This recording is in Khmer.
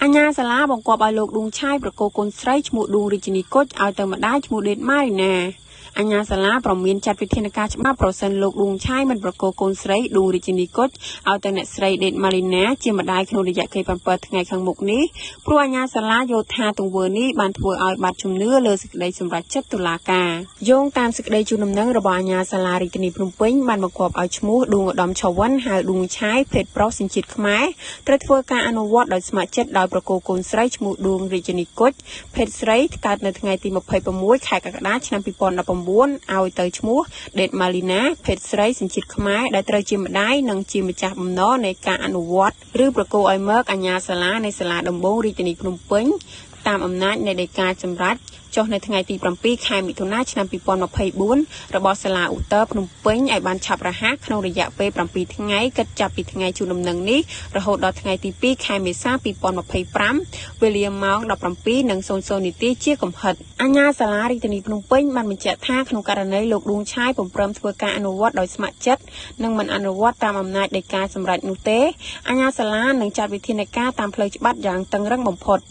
អាជ្ញាសាលាបង្គាប់ឲ្យលោកដួងឆាយប្រគល់កូនស្រីឈ្មោះដួងរាជិនីគុជឲ្យទៅម្ដាយឈ្មោះដេតម៉ារីណាអាជ្ញាសាលាព្រមានចាត់វិធានការច្បាប់ប្រសិនលោកដួងឆាយមិនប្រគល់កូនស្រីដួងរាជិនីគុជឲ្យទៅអ្នកស្រីដេតម៉ាលីណាជាម្ដាយក្នុងរយៈពេល7ថ្ងៃខាងមុខនេះព្រោះអាជ្ញាសាលាយល់ថាទង្វើនេះបានធ្វើឲ្យបាត់ជំនឿលើសេចក្តីសម្រេចចិត្តតុលាការយោងតាមសេចក្តីជូនដំណឹងរបស់អាជ្ញាសាលារាជធានីភ្នំពេញបានបង្គាប់ឲ្យឈ្មោះដួងឧត្តមឆវិនហៅដួងឆាយភេទប្រុសសញ្ជាតិខ្មែរត្រូវធ្វើការអនុវត្តដោយស្ម័គ្រចិត្តដោយប្រគល់កូនស្រីឈ្មោះដួងរាជិនីគុជភេទស្រីកើតនៅថ្ងៃទី26ខែកក្កដាឆ្នាំ2019ឲ្យទៅឈ្មោះដេតម៉ាលីណាភេទស្រីសញ្ជាតិខ្មែរដែលត្រូវជាម្ដាយនិងជាម្ចាស់បំណុលនៃការអនុវត្តឬប្រគល់ឲ្យមកអាជ្ញាសាលានៃសាលាដំបូងរាជធានីភ្នំពេញតាមអំណាចនៃដីកាសម្រេចចុះនៅថ្ងៃទី7ខែមិថុនាឆ្នាំ2024របស់សាលាឧទ្ធរភ្នំពេញឲ្យបានឆាប់រហ័សក្នុងរយៈពេល7ថ្ងៃគិតចាប់ពីថ្ងៃជូនដំណឹងនេះរហូតដល់ថ្ងៃទី2ខែមេសា2025វេលាម៉ោង17:00នាទីជាកំហិតអាជ្ញាសាលារាជធានីភ្នំពេញបានបញ្ជាក់ថាក្នុងករណីលោកដួងឆាយពុំព្រមធ្វើការអនុវត្តដោយស្ម័គ្រចិត្តនិងមិនអនុវត្តតាមអំណាចដីកាសម្រេចនោះទេអាជ្ញាសាលានឹងចាត់វិធានការតាមផ្លូវច្បាប់យ៉ាងតឹងរ៉ឹងបំផុត។